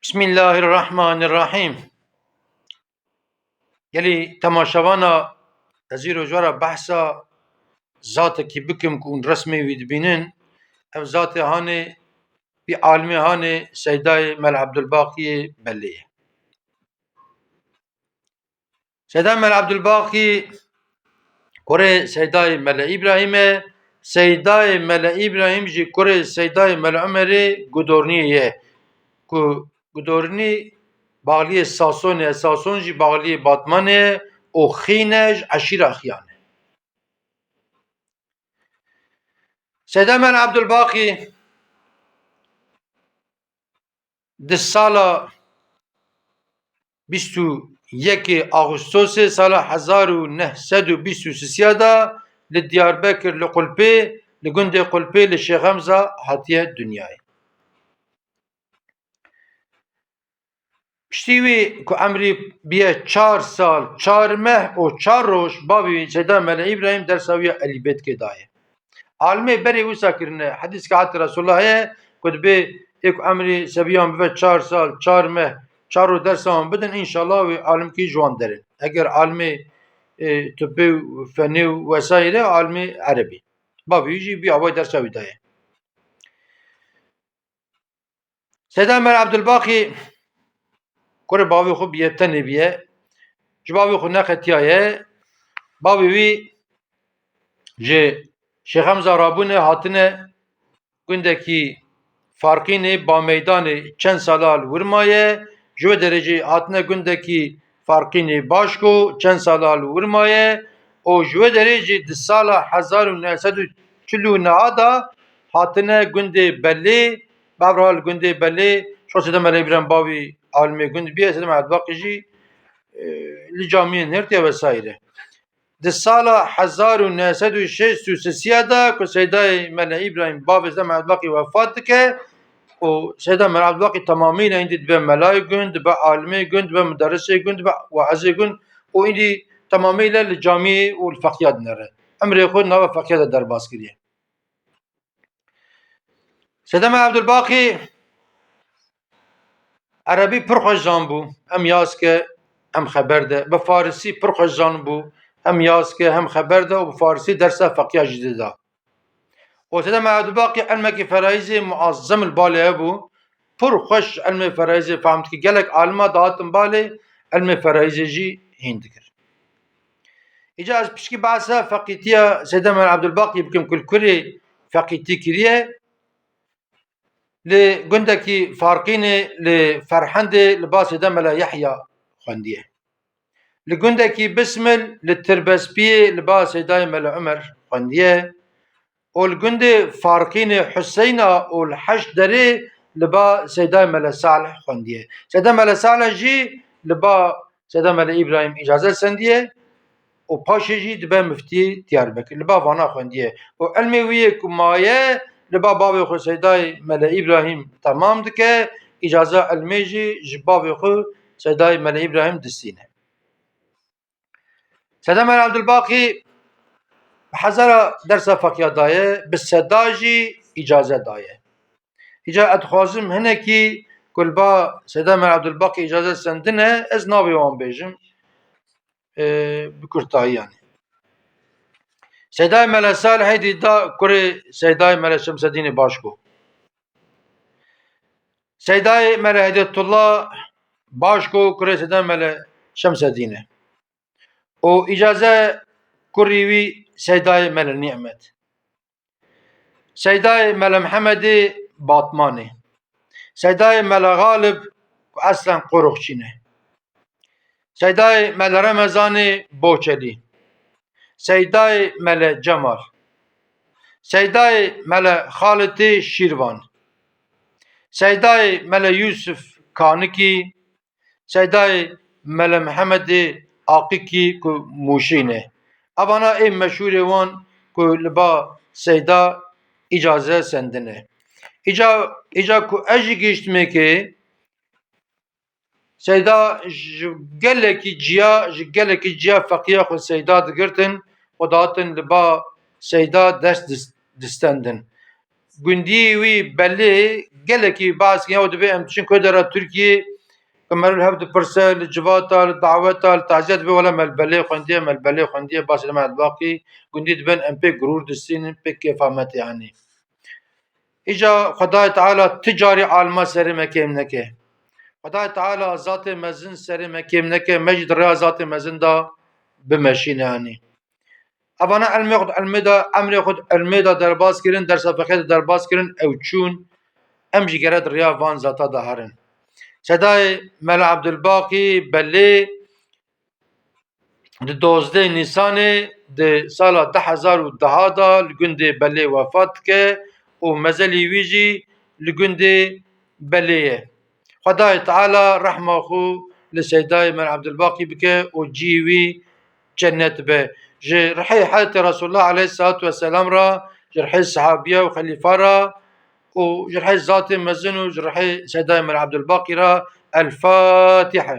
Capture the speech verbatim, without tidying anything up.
Bismillahirrahmanirrahim. Gelî temaşevana, ez îro ji we re behsa zatekî bikim ku hûn resmê wî dibînin. Ev zatê hanê, wî alimê hanê Seydayê Mel Ebdulbaqiyê Belê ye. Seyda Mel Ebdulbaqî kurê Seydayê Mele Îbrahîm e. Seydayê Mele Îbrahîm jî kurê Seydayê Mele Umerê Gudorniyê ye. Ku Gudornî baxliyê Sasonê ye, Sason jî baxliyê Batmanê ye û Xîne ji eşîra Xiyan e. Seyda Mele Ebdulbaqî di sala bîst û yekê Ağustosê sala hezar û neh sed û bîst û sisiya de li Diyarbekir, li Qulpê, li gundê Qulpê, li Şêxemza hatiye dinyayê. Piştî wî ku emrî biye çar sal, çar meh û çar roj, bavê wî Seyda Mele Îbrahîm dersa wî ya elîbêtkê daye. Alimê berê wisa kirine, hedîs ke hate Resulullah heye ku dibê ê ku emrî sebiyan bibe çar sal, çar meh, çar roj dersa wan bidin, înşallah wê alimkî ji wan derin. Eger alimê, e, tibbê û fenê û wesaîrê, alimê erebî. Bavê wî jî vî awayî dersa wî daye. Seyda Mele Ebdulbaqî kurê bavê xwe bûye, tenê bûye. Ji bavê xwe neqetiyaye. Bavê wî ji Şêxemza rabûne, hatine gundekî Farqînê Bameydanê, çend sala li wir maye. Ji wê derê jî hatine gundekî Farqînê Başko, çend sala li wir maye û ji wê derê jî di sala hezar û neh sed û çil û neh de hatine gundê Belê, bevra li gundê Belê, şo Seyda Mele Îbrahîm bavî alimê gund bîye, Seyda Mele Ebdulbaqî jî, e, li camiyên hêrtê vesaîre. Di sala hezar û neh sed û şêst û sisiya de ku Seydayê Mele Îbrahîm bavê Seyda Mele Ebdulbaqî wefat dike û Seyda Mele Ebdulbaqî temamîle îndî dibe melayê gund, dibe alimê gund, dibe muderisê gund, dibe waizê gund û îndî temamîle li camiyê û li feqiya dinere. Emrê xwe nava feqiya de derbas kiriye. Seyda Mele Ebdulbaqî erebî pir xweş zanbû, hem yazke hem xeber de. Bi farisî pir xweş zanbû, hem yazke hem xeber de û bi farisî dersa feqiya jî dida. Û Seyda Mele Ebdulbaqî ilmekî ferayîzê muazzem li balê hebû. Pir xweş ilmê ferayîzê fehm dikir. Gelek alima dihatin balê, ilmê ferayîzê jî hîn dikir. Îca ez pişkî behsa feqîtiya Seyda Mele Ebdulbaqî bikim ku li kurê feqîtî kiriye. Li gundekî Farqînê li Ferhendê li ba Seyda Mele Yehya xwendiye. Li gundekî Bismil li Tirbespiyê li ba Seydayê Mele Umer xwendiye û li gundê Farqînê Huseyna û li Heşt Derê li ba Seydayê Mele Salih xwendiye. Seyda Mele Salih jî li ba Seyda Mele Îbrahîm îcaze sendiye û paşê jî dibe miftiyê Diyarbekir. Li ba vana xwendiye û ilmê wî yê ku maye li ba bavê xwe Seydayê Mele Îbrahîm temam dike, îcaza ilmê jî ji bavê xwe Seydayê Mele Îbrahîm distîne. Seyda Mele Ebdulbaqî bi hezara dersa feqiya daye, bi seda jî îcaze daye. Îca ez dixwazim hinekî ku li ba Seyda Mele Ebdulbaqî îcaze sendine, ez navê wan bêjim, e, bi kurtahî yanî. Seydayê Mele Salihê dî da kurê Seydayê Mele Şemsedînê Başko. Seydayê Mele Hedetullah Başko kurê Seyda Mele Şemsedîn e. Û îcaze kurî wî Seydayê Mele Nîmet. Seydayê Mele Mihemedê Batmanê. Seydayê Mele Xalib ku eslen Qoroxçî ne. Seydayê Mele Remezanê Boçelî. Seydayê Mele Cemal. Seydayê Mele Xalitê Şîrvan. Seydayê Mele Yûsif Kanikî. Seydayê Mele Mihemedê Aqikî ku Mûşî ne. Evana ê meşhûrê wan ku li ba Seyda îcaze sendine. Îca, îca ku ez jî gihiştimê ke Seyda ji gelekî ciya, ji gelekî ciya feqiya xwe Seyda digirtin û datin li ba Seyda dest dis-, distendin. gundiyê wî Belê gelekî behs kirin, ew dibê em diçin ku dera Tirkiyê, ku meriv hev dipirse, li civata, li daweta, li taziyet dibê, wele me li Belê xwendiye, me li Belê xwendiye, basê me li Baqî gundî dibin, em pê gurûr distînin, pê kêfa me tê anî. Îca Xwedayê Teala ti carî alma serê me kêm neke. Xwedayê Teala zatê mezin serê me kêm neke, me jî di rêya zatê mezin de bimeşîne anî. Evana ilmê xwe di ilmê de, emrê xwe di ilmê de derbas kirin, dersa fiqhê de derbas kirin, ew çûn, em jî gere di rêya van zata de herin. Sedayê Mela Ebdulbaqî Belê di dozdeh Nîsanê di sala du hezar û deh de li gundê Belê wefat dike û mezelî wî jî li gundê Belê ye. Xwedayê Teala rehma xwe li Seydayê Mela Ebdulbaqî bike û cihê wî cennet be. Ji rihê heyatê Resulullah aleyhissalatu vesselam re, ji rihê sehabiya û xelîfa re û ji rihê zatê mezin û ji rihê Seydayê Mela Ebdulbaqî re. El Fatiha.